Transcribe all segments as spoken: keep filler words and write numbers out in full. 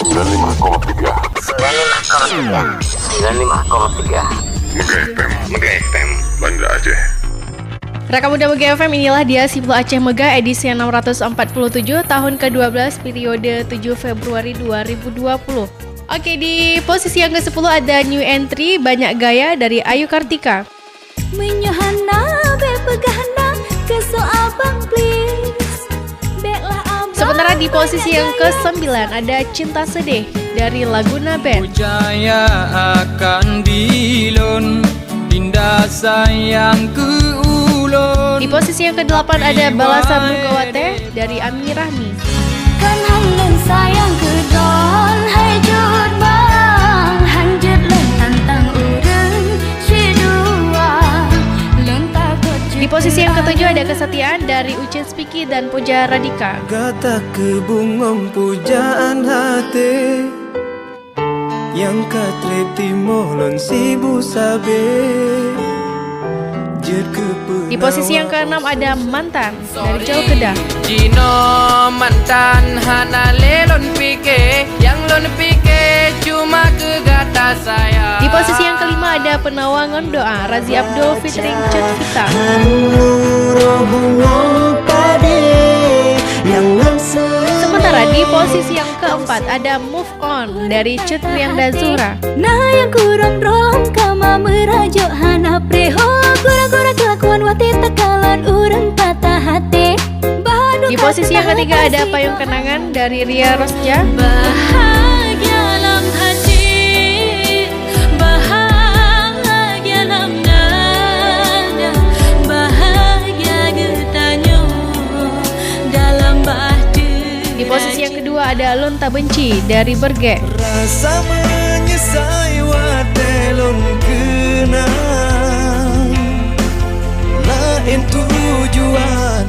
sembilan lima koma tiga. Sembilan lima koma tiga. Megah F M, Megah F M, Banda Aceh. Rakan Muda Megah F M, inilah dia Siploh Aceh Megah edisi enam ratus empat puluh tujuh, tahun kedua belas, periode tujuh Februari dua ribu dua puluh. Oke, di posisi yang kesepuluh ada new entry, Banyak Gaya dari Ayu Kartika. Meunyoe hana, bèk peugah na, keu soe abang, please. Bèklah abang. Sementara di posisi yang kesembilan ada Cinta Sedih dari Laguna Band. Pujaya akan dilon, Dinda sayang keu ulôn. Di posisi yang kedelapan ada Balasan Muka Watèe dari Ami Rahmi. Kan han lôn sayang keu droen, hai jeuet bang, han jeuet lôn tantang ureueng sidua. Lôn takot. Di posisi yang ketujuh ada Kesetiaan dari Ucin Spiki dan Puja Radika. Gata keu bungong pujaan até, nyang ka trép timoh lôn sibu sabé. Jeuet keu. Di posisi yang keenam ada Mantan dari Jol Kedah. Jinoe mantan hana lé lôn pike, nyang lôn pike cuma keu gata sayang. Di posisi yang kelima ada Penawa ngon Doa, Razi Abdul featuring Cut Vita. Sementara di posisi yang keempat ada Move On dari Cut Riang dan Zuhra. Na nyang kurang droe lam kama, meurajôk hana preh ho, gura-gura kelakuan watèe takalon ureueng patah hati. Di posisi yang ketiga ada Payung Kenangan dari Ria Rosja. Bahagia lam hati, bahagia lam dada, bahagia geutanyoe dalam bahteu. Di posisi yang kedua ada Lôn Tabenci dari Bergek. Rasa menyesai watèe lôn keunang laén tujuan.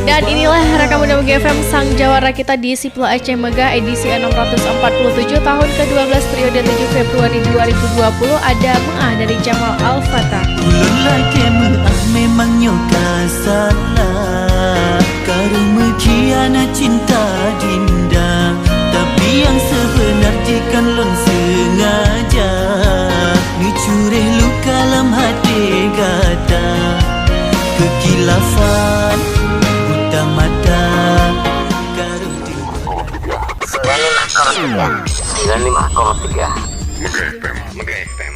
Dan inilah rakan Muda Megah F M, sang jawara kita di Siploh Aceh Megah edisi enam ratus empat puluh tujuh, tahun kedua belas, periode tujuh Februari dua ribu dua puluh, ada Meu'ah dari Jamal Al-Fatah. Ulôn lakèe meu'ah memang nyoe ka salah, ka reumeukhianat cinta Dinda. Tapi nyang seubeuna jih kan lôn seungaja neucureh luka lam até gata. Keukhilafan buta mata ka reumeukhianat. Sembilan lima koma tiga. Megah F M, Megah F M.